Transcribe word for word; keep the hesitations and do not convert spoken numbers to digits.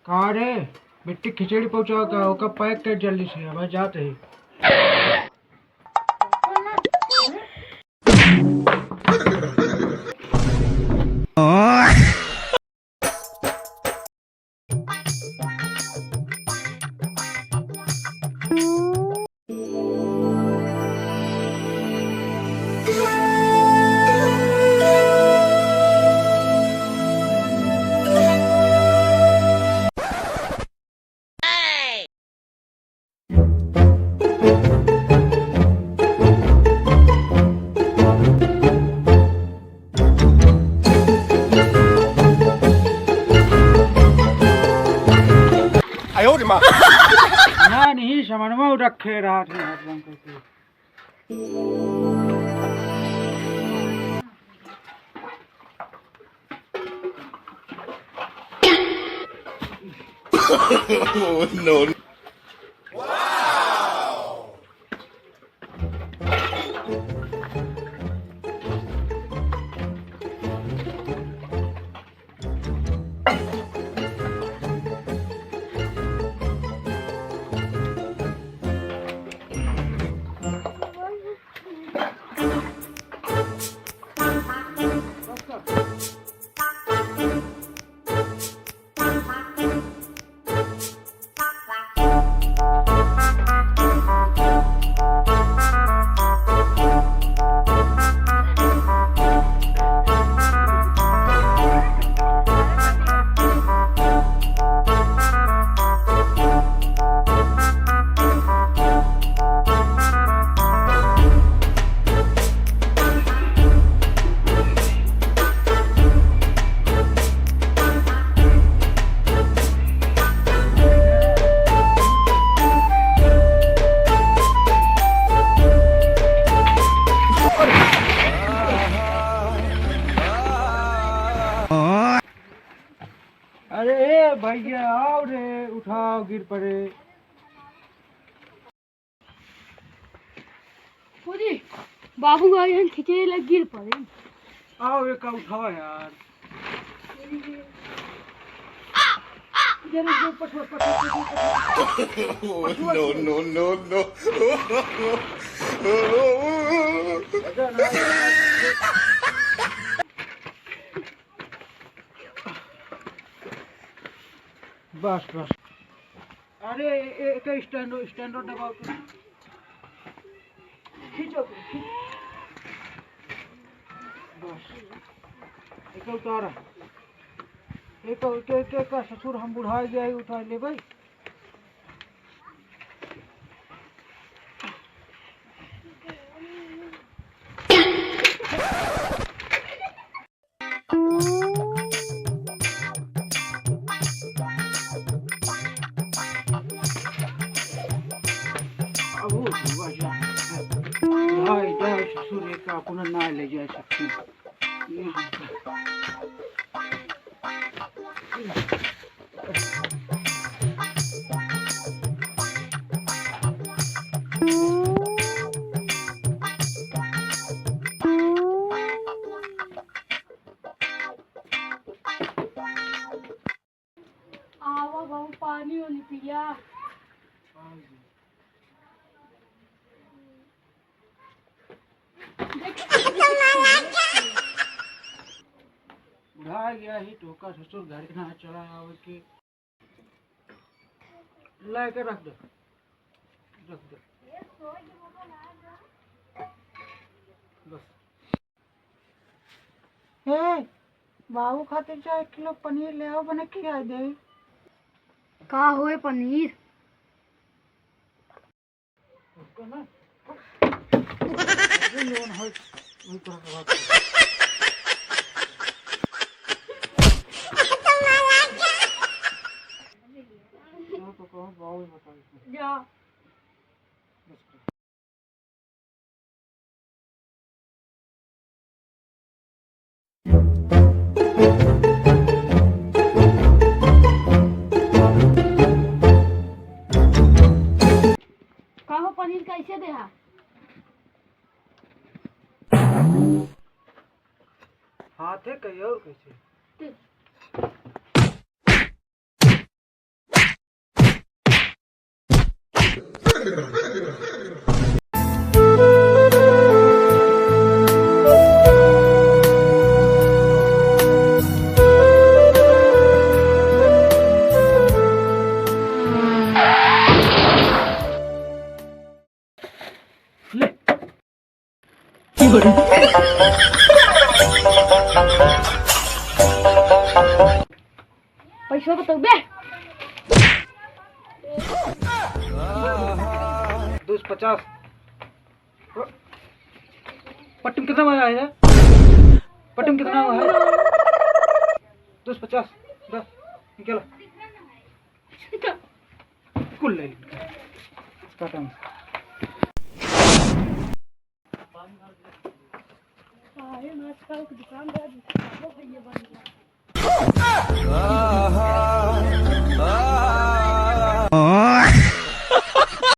का रे, बिट्टी खिचड़ी पहुँचाओ का? ओका पैक कर जल्दी से, अब जात ही। ना, नहीं, समनवा रखे रहा थे हाथ बंद करके। Oh, no. अरे ए भैया, आओ रे, उठाओ, गिर पड़े। पूरी बाबू आए हैं, खींचे लग गिर पड़े। आओ, एक उठाओ यार। जरा जो पछुआ, पछुआ, पछुआ, पछुआ। Oh, no, no, no, no. बस, बस। अरे, ए-, ए-, एक स्टैंड, स्टैंड दबाओ तो। खींचो, खींचो। बस। एक उतारा। एक, एक, एक, एक ससुर हम बुढ़ा गया है, उतार ले भाई। अब वो हुआ जा। भाई, जाए ससुर, एक अपना ना ले जाए सकती। ये हमका। आवा बाबू, पानी ओनी पिया। बुढ़ा गया ही तो ओकर ससुर घर के ना चला आवे के। लाके रख दे, रख दे। बस। ए, बाबू खातिर चाहे एक किलो पनीर ले आओ, बने खिया दे। का होए पनीर? उसको ना, जो लोन होए, वही तरह का बात। तो कहो, बाबू ही बताओ इसमें। जा। बस। का हो, पनीर कैसे देहा? बात है कहीं और कैसे। ले। पैसा बताओ बे। दो सौ पचास। पट्टी में कितना हुआ है? पट्टी में कितना हुआ है? दो सौ पचास। दा, निकालो। कुल ले ली। काटा में।